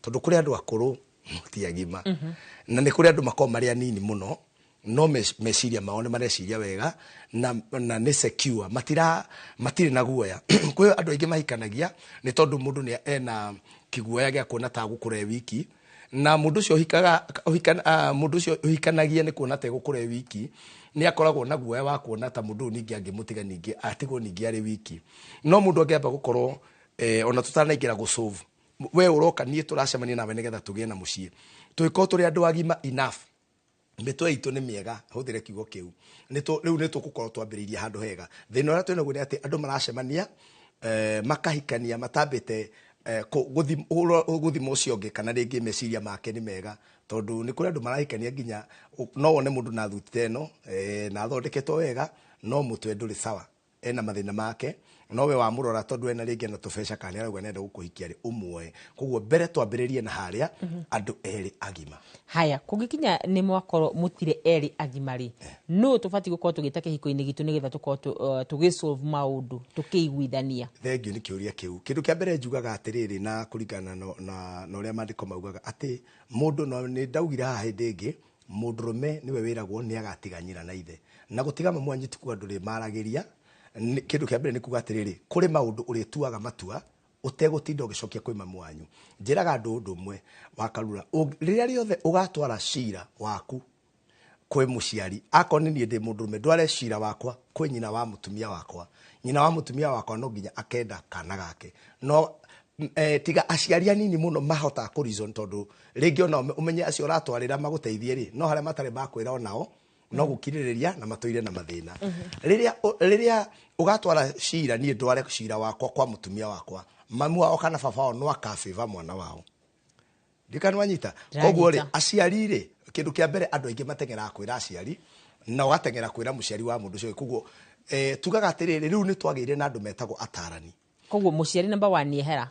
Tondũ kũrĩ andũ akũrũ ti agima, na nĩ kũrĩ andũ makoragwo marĩ anini mũno, no meciria mao nĩ mareciria wega na nĩ secure, matira matirĩ na guoya. Kwĩ andũ aingĩ mahikanagia nĩ tondũ mũndũ nĩ ena kĩguoya gĩa kuona ta gũkũra e wiki, na mũndũ ũcio ũhikaga mũndũ ũcio ũhikanagia nĩ kuona ta egũkũra e wiki, nĩ akoragwo na guoya wa kuona ta mũndũ ũyũ ningĩ angĩmũtiga, ningĩ atigwo ningĩ arĩ wiki. No mũndũ angĩamba gũkorwo ona tũtanaingĩra gũsolve, we ũroka, niĩ tũracemania nawe nĩgetha tũgĩe na mũciĩ, tũgĩkorwo tũrĩ andũ agima enough, mĩtwe itũ nĩ mĩega, hũthĩre kiugo kĩu, rĩu nĩ tũgũkorwo twambĩrĩirie handũ hega. Thĩna ũrĩa twĩnaguo nĩ atĩ andũ maracemania, makahikania matambĩte gũthima ũcio ũngĩ kana rĩngĩ meciria make nĩ mega, tondũ nĩ kũrĩ andũ marahikania nginya no wone mũndũ na thuti ta ĩno, na athondeketwo wega, no mũtwe ndũrĩ sawa, ena mathĩna make. No we wamũrora, tondũ ena rĩngĩ ena tũbeca kana nĩ arauga nĩenda gũkũhikia rĩ, ũmuoe. Koguo mbere twambĩrĩrie na harĩa andũ erĩ agima. Haya, kũngĩkinya nĩ mwakorwo mũtirĩ erĩ agima rĩ, nũ tũbatiĩ gũkorwo tũgĩta kĩhiko-inĩ gitũ nĩgetha tũkorwo tũgĩsolve maũndũ tũkĩiguithania? Thengiũ nĩ kĩũria kĩu. Kĩndũ kĩa mbere njugaga atĩrĩrĩ, na kũringana na ũrĩa maandĩko maugaga atĩ mũndũ, no nĩ ndaugire haha hĩndĩ ĩngĩ, mũndũrũme nĩwe wĩragwo nĩ agatiga nyina na ithe, na gũtiga mamu wanyu ti kuga ndũrĩ maragĩria. Kĩndũ kĩa mbere nĩ kuga atĩrĩrĩ, kũrĩ maũndũ ũrĩtuaga matua ũtegũtinda ũgĩcokia kwĩ mamu wanyu. Njĩraga andũ ũndũ ũmwe wa Karura, rĩrĩa rĩothe ũgatwara cira waku kwĩ mũciari, akorwo nĩ niĩ ndĩ mũndũrũme, ndware cira wakwa kwĩ nyina wa mũtumia wakwa, nyina wa mũtumia wakwa no nginya akenda kana gake. No tiga aciari anini mũno mahotaga kũ reason, tondũ rĩngĩ ona ũmenye acio ũratwarĩra magũteithie rĩ, no harĩa matarĩ makwĩra onao no gũkirĩrĩria na matũire na mathĩna. Rĩrĩa ũgatwara cira, niĩ ndware cira wakwa kwa mũtumia wakwa, mamu wao kana baba wao no akabĩva mwana wao. Ndikana wanyita? Koguo rĩ, aciari rĩ, kĩndũ kĩa mbere andũ aingĩ mateng'eraga kwĩra aciari, na ũgateng'era kwĩra mũciari wa mũndũ ũcio. Koguo tugaga atĩrĩrĩ, rĩu nĩ twagĩire na andũ metagwo atarani. Koguo mũciari number one ehera.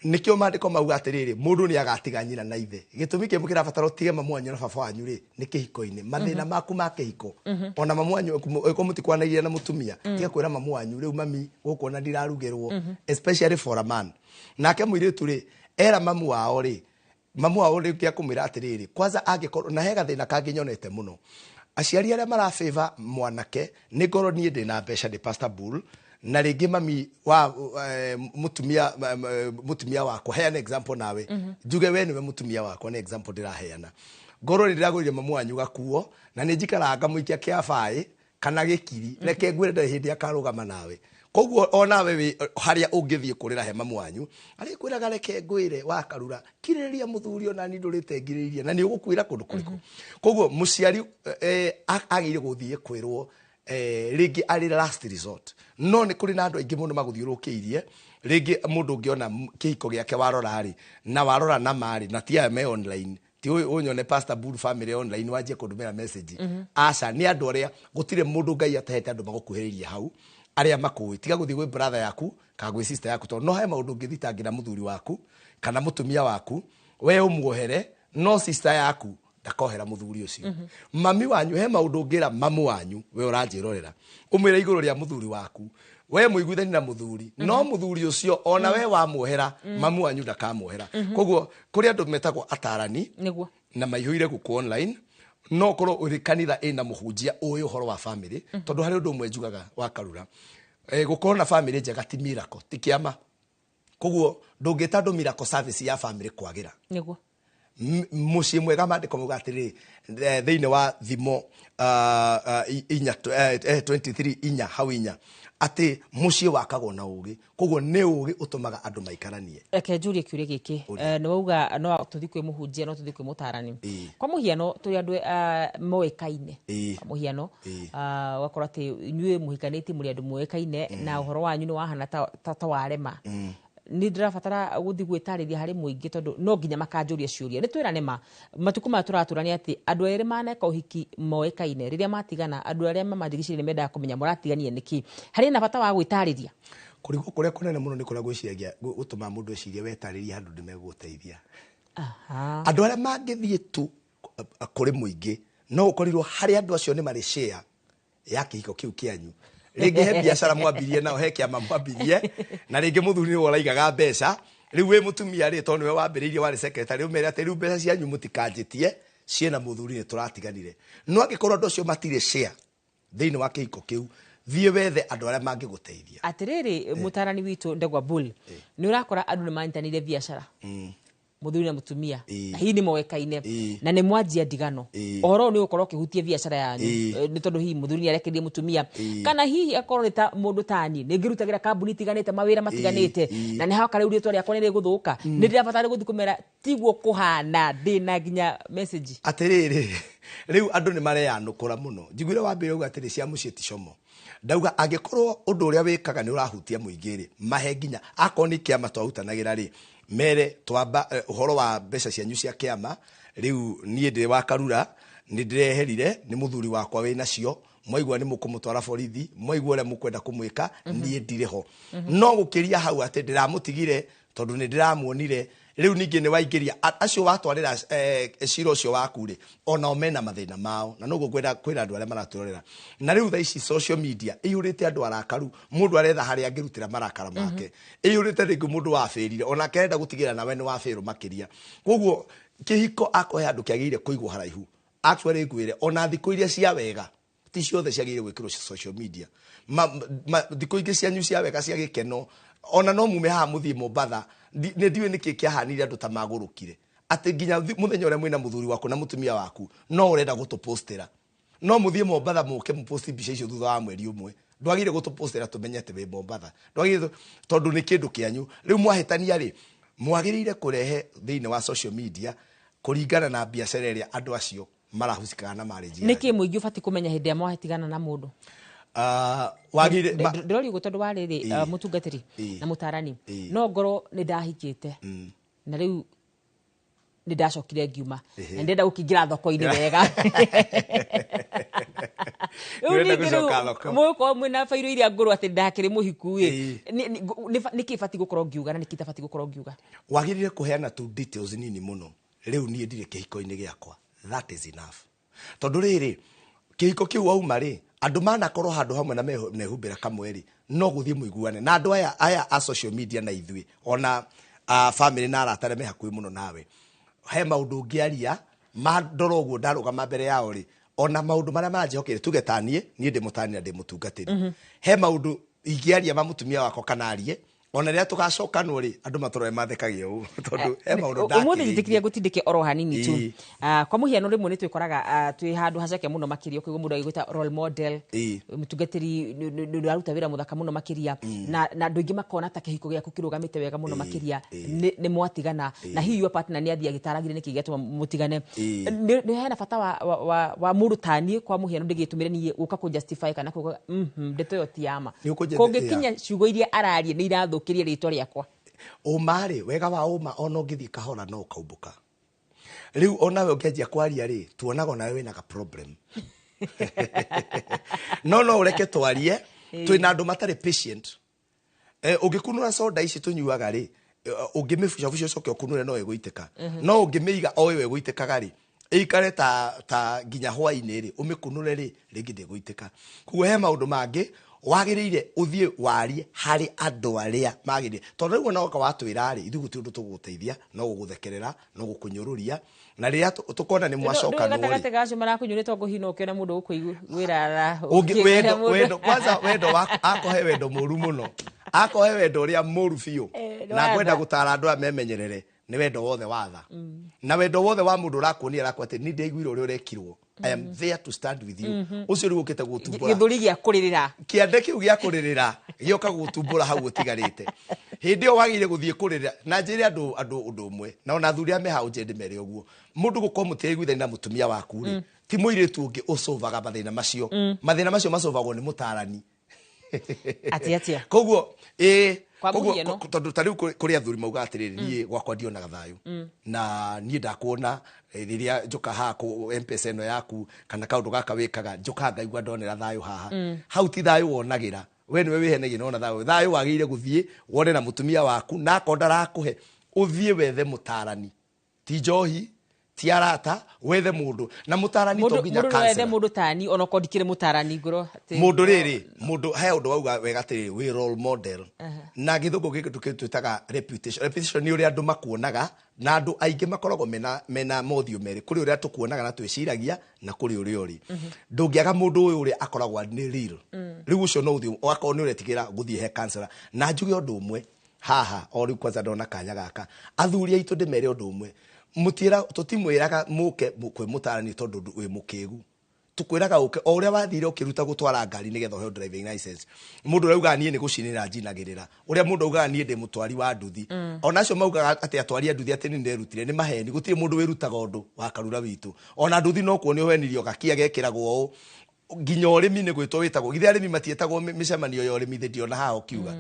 Nĩkĩo maandĩko mauga atĩrĩrĩ, mũndũ nĩ agatiga nyina na ithe. Gĩtũmi kĩmwe kĩrabatara ũtige mamu wanyu na baba wanyu rĩ, nĩ kĩhiko-inĩ, mathĩna maku ma kĩhiko. Ona mamu wanyu ĩko mũtikwanagia na mũtumia, tiga kwĩra mamu wanyu, "Rĩu mami, gũkũ ona ndirarugĩrwo," especially for a man. Nake mũirĩtu rĩ, era mamu wao rĩ, mamu wao rĩngĩ akũmwĩra atĩrĩrĩ, kwanza angĩkorwo na he gathĩna kangĩ nyonete mũno, aciari arĩa marabĩva mwanake, nĩ ngorwo niĩ ndĩna mbeca, ndĩ Pastor Bull, na rĩngĩ mami wa mũtumia wakwa, heana example nawe, njuge we nĩwe mũtumia wakwa, nĩ example ndĩraheana, ngorwo nĩ ndĩragũrire mamu wanyu gakuo na nĩ njikaraga ngamũikia kĩabaĩ kana gĩkiri, reke ngwĩre ndarĩ hĩndĩ akarũgama nawe. Koguo onawe wĩ harĩa ũngĩthiĩ kũrĩra he mamu wanyu, arĩkwĩraga, "Reke ngwĩre wakarura, kirĩrĩria mũthuri, ona ni ndũrĩte ngirĩrĩria," na nĩ ũgũkwĩra kũndũ kũrĩkũ. Koguo mũciari agĩrĩire gũthiĩ kwĩrwo rĩngĩ arĩ last resort. No nĩ kũrĩ na andũ aingĩ mũno magũthiũrũrũkĩirie. Rĩngĩ mũndũ ũngĩona kĩhiko gĩake, warora rĩ, na warora na marĩ na ti aya me online, ti ũyũ ũnyone Pastor Bull family online wanjie kũndũmĩra message, aca, nĩ andũ arĩa gũtirĩ mũndũ Ngai atahete andũ magũkuhĩrĩirie hau arĩa makũĩ. Tiga gũthiĩ gwĩ brother yaku kana gwĩ sister yaku, tondũ no he maũndũ ũngĩthitangĩra mũthuri waku kana mũtumia waku, we ũmuohere, no sister yaku ndakohera mũthuri ũcio. Mami wanyu, he maũndũ ũngĩra mamu wanyu, we ũranjĩrorera, ũmwĩre igũrũ rĩa mũthuri waku, we mũiguithani na mũthuri, no mũthuri ũcio ona we wamuohera, mamu wanyu ndakamuohera. Koguo kũrĩ andũ metagwo atarani na maihũire gũkũ online. No ũkorwo ũrĩ kanitha ĩna mũhunjia ũĩ ũhoro wa family, tondũ harĩ ũndũ ũmwe njugaga wa Karura, gũkorwo na family njega ti miracle, ti kĩama. Koguo ndũngĩta andũ miracle service ya family kwagĩra. Mũciĩ mwega, maandĩko mauga atĩrĩrĩ, thĩinĩ wa Thimo inya 23 inya hau inya, atĩ mũciĩ wakagwo na ũgĩ. Koguo nĩ ũgĩ ũtũmaga andũ maikaranie. Reke njũrie kĩũria gĩkĩ. Nĩ wauga no tũthiĩ kwĩ mũhunjia, no tũthiĩ kwĩ mũtarani. Kwa mũhiano, tũrĩ andũ moĩkaine. Kwa mũhiano, ũgakora atĩ inyuĩ mũhikanĩtie mũrĩ andũ moĩkaine na ũhoro wanyu nĩ wahana ta warema, nĩ ndĩrabatara gũthiĩ gwĩtarĩria harĩ mũingĩ, tondũ no nginya makanjũria ciũria. Nĩ twĩrane ma matukũ maya tũratũra nĩ atĩ andũ erĩ maneka ũhiki moĩkaine, rĩrĩa matigana, andũ arĩa mamarigicĩirie nĩ mendaga kũmenya mũratigania nĩkĩ. Harĩ na bata wa gwĩtarĩria? Kũrigwo kũrĩa kũnene mũno nĩ kũrĩa gwĩciragia, gũtũmaga mũndũ ecirie wetarĩria handũ ndĩmegũgũteithia. Andũ arĩa mangĩthiĩ tu kũrĩ mũingĩ, no ũkorirwo harĩ andũ acio nĩ marĩ share ya kĩhiko kĩu kĩanyu. Rĩngĩ he biacara mwambirie nao, he kĩama mwambirie, na rĩngĩ mũthuri nĩwe ũraigaga mbeca. Rĩu wĩ mũtumia rĩ, tondũ nĩwe wambĩrĩirie warĩ secretary, ũmere atĩ rĩu mbeca cianyu mũtikanjĩtie, ciĩna mũthuri, nĩ tũratiganire. No angĩkorwo andũ acio matirĩ share thĩinĩ wa kĩhiko kĩu, thiĩ wethe andũ arĩa mangĩgũteithia. Atiriri, mutarani witu Ndegwa Bull, nĩ ũrakora andũ nĩ manyitanĩire biacara, muthuri na mutumia, na hihi nĩ moĩkaine, na nĩ mwanjia ndigano, ũhoro ũyũ nĩ ũgũkorwo ũkĩhutia biacara yanyu. Nĩ tondũ hihi mũthuri nĩ arekerie mũtumia, kana hihi akorwo nĩ ta mũndũ tani nĩ ngĩrutagĩra kambuni itiganĩte mawĩra matiganĩte, na nĩ hoka rĩu rĩtwa rĩakwa nĩ rĩgũthũka, nĩ ndĩrabatara gũthiĩ kũmera tiguo kũhana, ndĩna nginya message. Atĩrĩrĩ, rĩu andũ nĩ mareyanũkũra mũno. Njiguire wambĩrĩria uga atĩrĩ, cia mũciĩ ti como. Ndauga angĩkorwo ũndũ ũrĩa wĩkaga nĩ ũrahutia mũingĩ rĩ, mahe nginya akorwo nĩ kĩama twarutanagĩra rĩ, mere twamba ũhoro wa mbeca cianyu cia kĩama. Rĩu niĩ ndĩ wa Karura, nĩ ndĩreherire, nĩ mũthuri wakwa wĩ nacio. Mwaigua nĩ mũkũmũtwara borithi, mwaigua ũrĩa mũkwenda kũmwĩka, niĩ ndirĩ ho. No gũkĩria hau atĩ ndĩramũtigire tondũ nĩ ndĩramuonire, rĩu ningĩ nĩ waingĩria acio watwarĩra cira ũcio waku rĩ, onao mena mathĩna mao. Na noguo ngwenda kwĩra andũ arĩa maratwĩrorera. Na rĩu thaa ici social media ĩihũrĩte andũ arakaru, mũndũ aretha harĩa angĩrutĩra marakara make. Ĩihũrĩte rĩngĩ mũndũ wabĩrire, onake arenda gũtigĩra nawe nĩ wabĩrwo makĩria. Koguo kĩhiko akorwo he handũ kĩagĩrĩire kũigwo haraihu, actually ngwĩre, ona thikũ iria cia wega ti ciothe ciagĩrĩire gwĩkĩrwo social media. Thikũ ingĩ cianyu cia wega cia gĩkeno, ona no mume haha mũthiĩ Mombatha. Nĩ ndiũĩ nĩkĩ kĩahanire andũ ta magũrũkire atĩ nginya mũthenya ũrĩa mwĩna mũthuri waku na mũtumia waku no ũrenda gũtũpostĩra. No mũthiĩ Mombatha, mũke mũposti mbica icio thutha wa mweri ũmwe. Ndwagĩrĩire gũtũpostĩra tũmenye atĩ wĩ Mombatha, ndwagĩrĩire, tondũ nĩ kĩndũ kĩanyu. Rĩu mwahĩtania rĩ, mwagĩrĩire kũrehe thĩinĩ wa social media kũringana na biacara ĩrĩa andũ acio marahusikaga na marriage yanyu. Nĩkĩ mũingĩ ũbatiĩ kũmenya hĩndĩ ĩrĩa mwatigana na mũndũ? Wagĩrĩire Ndĩroria ũguo tondũ wa rĩrĩ, mũtungatĩri na mũtarani, no ngorwo nĩ ndahikĩte na rĩu nĩ ndacokire ngiuma na ndĩrenda gũkĩingĩra thoko-inĩ wega. Rĩu Nĩũrenda ningĩ rĩu gũcoka thoko. Mũgũkorwo mwĩna bairũ iria ngũrũ atĩ ndakĩrĩ mũhiku ĩ. Nĩkĩ batiĩ gũkorwo ngiuga na nĩkĩ itabatiĩ gũkorwo ngiuga? Wagĩrĩire kũheana tu details nini mũno. Rĩu niĩ ndirĩ kĩhiko-inĩ gĩakwa, that is enough. Tondũ rĩrĩ, kĩhiko kĩu wauma rĩ, andũ manakorwo handũ hamwe na mehumbĩra kamwe rĩ, no gũthiĩ mũiguane na andũ aya a social media na ithuĩ, ona family na arata arĩa me hakuhĩ mũno nawe. He maũndũ ũngĩaria mandora ũguo ndarũgama mbere yao rĩ, ona maũndũ marĩa maranjĩhokeire, tuge ta niĩ, niĩ ndĩ mũtani na ndĩ mũtungatĩri, he maũndũ ingĩaria ma mũtumia wakwa kana arie, ona rĩrĩa tũgacokanwo rĩ, andũ matũrore mathekagia ũũ, tondũ he maũndũ Ũmũthĩ ndakĩrĩirie. Njĩtĩkĩrie ngũtindĩke oro hanini tu. Kwa mũhiano, rĩmwe nĩ twĩkoraga twĩ handũ haceke mũno makĩria, ũkaigua mũndũ agĩgwĩta role model, mũtungatĩri nĩ ũraruta wĩra mũthaka mũno makĩria, na andũ aingĩ makona ta kĩhiko gĩaku kĩrũgamĩte wega mũno makĩria. Nĩ mwatigana na hihi your partner nĩ athiĩ agĩtaragĩria nĩkĩ gĩatũma mũtigane. Nĩ hena bata wa mũndũ ta niĩ, kwa mũhiano, ndĩgĩtũmĩre niĩ gũka kũ justify kana kuga ndeto ĩyo ti ya ma? Nĩ ũkũnjĩra- Kũngĩkinya ciugo iria araria nĩ irathũkĩria rĩtwa rĩakwa. Ũma rĩ, wega wa ũma, ona ũngĩthiĩ kahora no ũkaumbũka. Rĩu onawe ũngĩanjia kwaria rĩ, tuonaga onawe wĩna ga problem. No ũreke twarie, twĩna andũ matarĩ patient. Ũngĩkunũra soda ici tũnyuaga rĩ, ũngĩmĩbucabuca ũcoke ũkunũre no ĩgũitĩka. No ũngĩmĩiga o ĩyo ĩgũitĩkaga rĩ, ĩikare ta nginya hwaĩ-inĩ rĩ, ũmĩkunũre rĩ, rĩngĩ ndĩgũitĩka. Koguo he maũndũ mangĩ wagĩrĩire ũthiĩ warie harĩ andũ arĩa magĩrĩire, tondũ rĩu ona woka watwĩra rĩ, ithuĩ gũtirĩ ũndũ tũgũgũteithia, no gũgũthekerera, no gũkũnyũrũria, na rĩrĩa tũkona nĩ mwacokanwo rĩ, Gatagatĩ ga acio marakũnyũrũria, to ngũhina ũkĩona mũndũ ũkũiguĩra. Wendo, wendo kwanza, wendo waku akohe wendo mũru mũno, akohe wendo ũrĩa mũru biũ. Nĩ Na ngwenda watha. Gũtara andũ aya memenyerere nĩ wendo wothe wa tha na wendo wothe wa mũndũ ũrakuonia arakwa atĩ nĩ ndaiguire ũrĩa ũrekirwo, I am there to stand with you. Ũcio rĩu ũkĩte gũtumbũra Gĩthũri gĩa kũrĩrĩra. Kĩande kĩu gĩa kũrĩrĩra gĩoka gũtumbũra hau ũtigarĩte. Hĩndĩ ĩyo wagĩrĩire gũthiĩ kũrĩrĩra. Na njĩre andũ ũndũ ũmwe, na ona athuri arĩa me hau nje ndĩmere ũguo, mũndũ gũkorwo mũtiraiguithania na mũtumia waku rĩ, ti mũirĩtu ũngĩ ũcũvaga mathĩna macio. Mathĩna macio macũvagwo nĩ mũtarani. Atĩ atia? Koguo ĩ Kwa koguo mũhiano. Tondũ ta rĩu kũrĩ athuri mauga atĩrĩrĩ, niĩ gwakwa ndionaga thayũ, na niĩ ndakuona rĩrĩa njoka haha kũ M-Pesa ĩno yaku kana kaũndũ gaka wĩkaga, njokaga ngaigua ndonera thayũ haha. Hau ti thayũ wonagĩra we, nĩwe wĩhenagia nona thayũ. Thayũ wagĩrĩire gũthiĩ wone na mũtumia waku, na akorwo ndarakũhe, ũthiĩ wethe mũtarani. Ti njohi, Ti arata, wethe mũndũ na mũtarani to Mũndũ nginya mũndũ no ethe counselor. Mũndũ tani onokorwo ndikĩrĩ mũtarani ngoro atĩ- Mũndũ rĩrĩ, mũndũ he ũndũ wauga wega atĩrĩrĩ, wĩ role model, na gĩthũngũ gĩkĩ twĩtaga reputation. Reputation nĩ ũrĩa andũ makuonaga, na andũ aingĩ makoragwo mena mothiũ merĩ, kũrĩ ũrĩa tũkuonaga na twĩciragia na kũrĩ ũrĩa ũrĩ. Ndũngĩaga mũndũ ũyũ ũrĩa akoragwo nĩ real. Rĩu ũcio no ũthiĩ wakorwo nĩ ũretigĩra gũthiĩ he counselor. Na njuge ũndũ ũmwe haha o rĩu, kwanza ndona kanya gaka, athuri aitũ, ndĩmere ũndũ ũmwe: mũtiĩra, tũtimwĩraga mũke kwĩ mũtarani tondũ wĩ mũkĩgu. Tukwĩraga ũke o ũrĩa wathire ũkĩruta gũtwara ngari nĩgetha ũheo driving license. Mũndũ ũrĩa ugaga niĩ nĩ gũcinĩra njinagĩrĩra, ũrĩa mũndũ augaga niĩ ndĩ mũtwari wa nduthi, ona acio maugaga atĩ atwari a nduthi atĩ nĩ nderutire, nĩ maheni. Gũtirĩ mũndũ wĩrutaga ũndũ wa karura witũ. Ona nduthi no kuonio ũhenirio gakia gekĩragwo ũũ, nginya ũrĩmi nĩ gwĩtwo wĩtagwo. Githĩ arĩmi matiĩtagwo mĩcemanio ya ũrĩmi? Thĩ ndiona haha ũkiuga.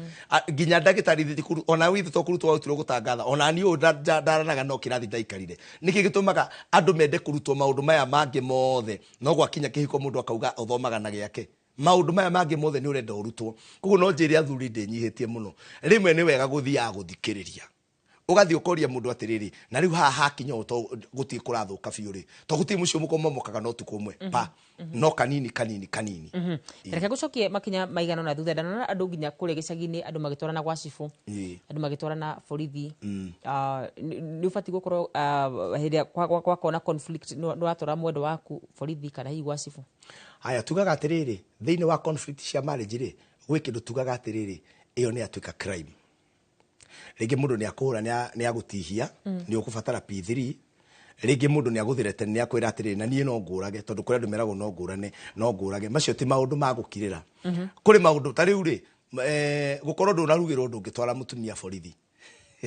Nginya ndagĩtarĩ thĩ ona witũ to kũrutwo warutirwo gũtangatha. Ona niĩ ũyũ ndaranaga no kĩrathi ndaikarire. Nĩkĩ gĩtũmaga andũ mende kũrutwo maũndũ maya mangĩ mothe, no gwakinya kĩhiko mũndũ akauga ũthomaga na gĩake? Maũndũ maya mangĩ mothe nĩ ũrenda ũrutwo. Koguo no njĩre athuri ndĩnyihĩtie mũno, rĩmwe nĩ wega gũthiaga gũthikĩrĩria, ũgathiĩ ũkoria mũndũ atĩrĩrĩ, na rĩu haha hakinya ũũ, to gũtirĩ kũrathũka biũ rĩ, to gũtirĩ mũciĩ mũkomomokaga no tukũ ũmwe pa, no kanini kanini kanini. Reke ngũcokie makinya maigana na thutha. Ndanona andũ nginya kũrĩa gĩcagi-inĩ, andũ magĩtwarana gwa cibũ, andũ magĩtwarana borithi. Nĩ ũbatiĩ gũkorwo hĩndĩ ĩrĩa kwakorwo na conflict nĩ watwara mwendwa waku borithi kana hihi gwa cibũ? Haya, tugaga atĩrĩrĩ, thĩinĩ wa conflict cia marriage rĩ, gwĩ kĩndũ tugaga atĩrĩrĩ, ĩyo nĩ yatuĩka crime. Rĩngĩ mũndũ nĩ akũhũra, nĩ agũtihia, nĩ ũkũbatara P3. Rĩngĩ mũndũ nĩ agũthirete, nĩ akwĩra atĩrĩrĩ, na niĩ no ngũrage, tondũ kũrĩ andũ meragwo no ngũrane, no ngũrage. Macio ti maũndũ ma gũkirĩra. Kũrĩ maũndũ ta rĩu rĩ, gũkorwo ndũnarugĩrwo, ndũngĩtwara mũtumia borithi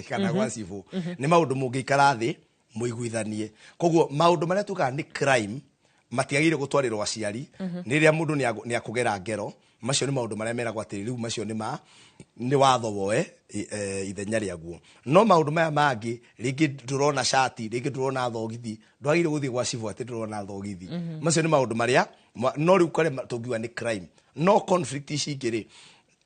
kana gwa cibũ. Nĩ maũndũ mũngĩikara thĩ mũiguithanie. Koguo maũndũ marĩa tugaga nĩ crime matiagĩrĩire gũtwarĩrwo aciari. Nĩ rĩrĩa mũndũ nĩ akũgera ngero. Macio nĩ maũndũ marĩa meragwo atĩ rĩu macio nĩ ma nĩ watho woe ithenya rĩaguo. No maũndũ maya mangĩ, rĩngĩ ndũrona cati, rĩngĩ ndũrona thogithi, ndwagĩrĩire gũthiĩ gwa cibũ atĩ ndũrona thogithi. Macio nĩ maũndũ marĩa no rĩu karĩa tũngiuga nĩ crime. No conflict ici ingĩ rĩ,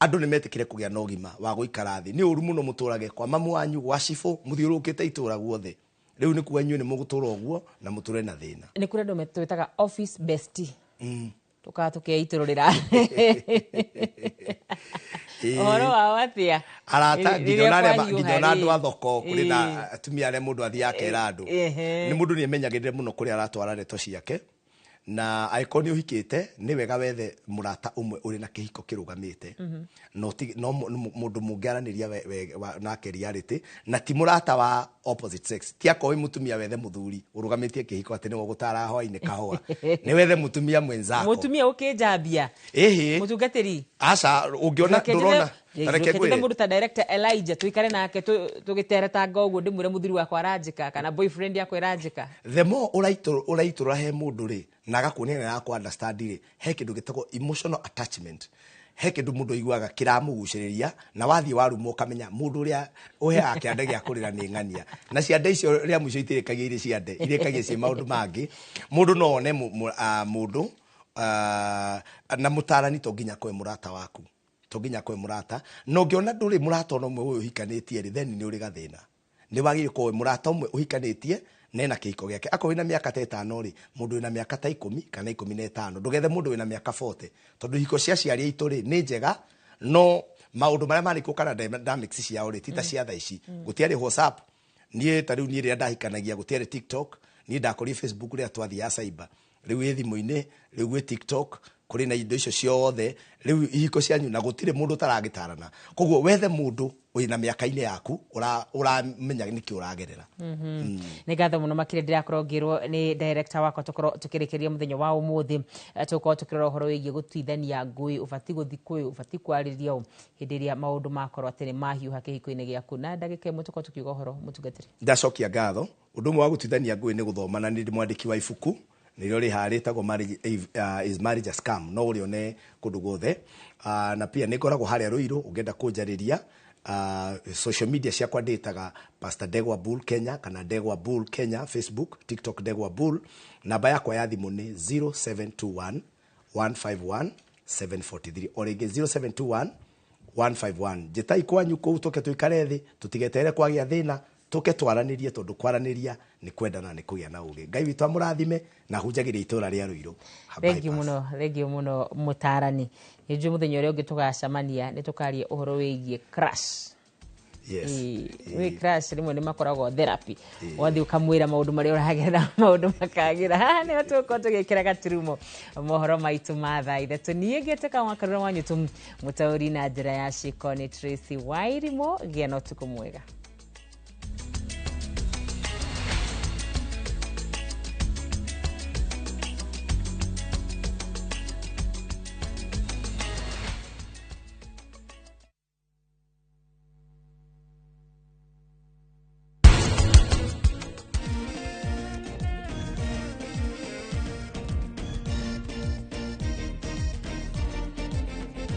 andũ nĩ metĩkĩre kũgĩa na ũgima wa gũikara thĩ. Nĩ ũru mũno mũtũrage kwa mamu wanyu, gwa cibũ, mũthiũrũrũkĩte itũra guothe. Rĩu nĩ kuga inyuĩ nĩ mũgũtũra ũguo na mũtũre na thĩna. Nĩ kũrĩ andũ twĩtaga office bestie, tũkaga tũkeitũrũrĩra ũhoro wao atĩa? Arata nginya Rĩrĩa ona arĩa kwahiũha nginya ona andũ rĩ. a thoko, kũrĩ na atumia arĩa mũndũ athiaga akera andũ. Nĩ mũndũ nĩ emenyagĩrĩre mũno kũrĩa aratwara ndeto ciake, na angĩkorwo nĩ ũhikĩte, nĩ wega wethe mũrata ũmwe ũrĩ na kĩhiko kĩrũgamĩte, no mũndũ mũngĩaranĩria nake reality, na ti mũrata wa opposite sex. Ti akorwo wĩ mũtumia wethe mũthuri ũrũgamĩtie kĩhiko atĩ nĩwe ũgũtara hwainĩ kahũa. Nĩ wethe mũtumia mwenzako. Mũtumia ũkĩnjambia. Ĩhĩ. Mũtungatĩri. Aca, ũngĩona ndũrona, ta reke Reke ngwĩre. Mũndũ ta director Elijah tuikare nake tũgĩteretanga ũguo, ndĩmwĩre mũthuri wakwa aranjĩka kana boyfriend yakwa ĩranjĩka. The more ũraitũrũra he mũndũ rĩ, na agakuonia nĩ arakũ understand rĩ, he kĩndũ gĩtagwo emotional attachment, he kĩndũ mũndũ aiguaga kĩramũgucĩrĩria, na wathiĩ warumwo ũkamenya mũndũ ũrĩa ũheaga kĩande gĩa kũrĩra nĩ ng'ania, na ciande icio rĩa mũico itirĩkagia irĩ ciande, irĩkagia ciĩ maũndũ mangĩ. Mũndũ no one mũndũ na mũtarani to nginya akorwo mũrata waku, to nginya akorwo mũrata. Na ũngĩona ndũrĩ mũrata ona ũmwe ũyũ ũhikanĩtie rĩ, then nĩ ũrĩ gathĩna. Nĩ wagĩrĩire gũkorwo wĩ mũrata ũmwe ũhikanĩtie nena kĩhiko gĩake. Akorwo wĩna mĩaka ta 5 rĩ, mũndũ wĩna mĩaka ta 10 kana 15. Ndũgethe mũndũ wĩna mĩaka 40, tondũ ihiko cia aciari aitũ rĩ nĩ njega, no maũndũ marĩa marĩ kuo kana dynamics ciao rĩ ti ta cia thaa ici. Gũtiarĩ WhatsApp. Niĩ ta rĩu, niĩ rĩrĩa ndahikanagia gũtiarĩ TikTok. Niĩ ndakorire Facebook rĩrĩa twathiaga cyber. Rĩu wĩ thimũ-inĩ, rĩu gwĩ TikTok, kũrĩ na indo icio ciothe. Rĩu ihiko cianyu na gũtirĩ mũndũ ũtaragĩtarana. Koguo wethe mũndũ wĩna mĩaka-inĩ yaku ũramenya nĩkĩ ũragerera. Nĩ ngatho mũno makĩria. Ndĩrakorwo ngĩrwo nĩ director wakwa tũkorwo tũkĩrĩkĩria mũthenya wa ũmũthĩ. Tũkorwo tũkĩrora ũhoro wĩgiĩ gũtuithania ngũĩ, ũbatiĩ gũthiĩ kwĩ, ũbatiĩ kwarĩria ũ hĩndĩ ĩrĩa maũndũ makorwo atĩ nĩ mahiũha kĩhiko-inĩ gĩaku. Na ndagĩka 1 tũkorwo tũkiuga ũhoro, mũtungatĩri. Ndacokia ngatho. Ũndũ ũmwe wa gũtuithania ngũĩ nĩ gũthoma, na nĩ ndĩ mwandĩki wa ibuku nĩrĩo rĩhaha rĩtagwo Marriage, Is Marriage a Scam? No ũrĩone kũndũ guothe. Na pia nĩ ngoragwo harĩa Rũirũ ũngĩenda kũnjarĩria. Social media ciakwa ndĩtaga Pastor Ndegwa Bull Kenya kana Ndegwa Bull Kenya, Facebook, TikTok Ndegwa Bull. Namba yakwa ya thimũ nĩ 0721 151 743, o rĩngĩ 0721 151. Njĩtai kwanyu kũu tũke tũikare thĩ, tũtigetere kwagĩa thĩna. Tũke twaranĩrie, tondũ kwaranĩria nĩ kwendana, nĩ kũgĩa na ũgĩ. Ngai witũ amũrathime na hunjagĩria itũra rĩa Ruiru. Thengiũ mũno, thengiũ mũno mũtarani. Nĩ njũĩ mũthenya ũrĩa ũngĩ tũgacemania nĩ tũkaria ũhoro wĩgiĩ crush. Wĩ crush rĩmwe nĩ makoragwo therapy, wathiĩ ũkamwĩra maũndũ marĩa ũragerera, maũndũ makagĩra. Haha nĩho tũgũkorwo tũgĩkĩra gaturumo mohoro maitũ ma thaa 3. Niĩ ngĩtuĩka wakarũra wanyũtũ, mũtaũri na njĩra ya ciĩko nĩ Tracy Wairimũ. Gĩa na ũtukũ mwega.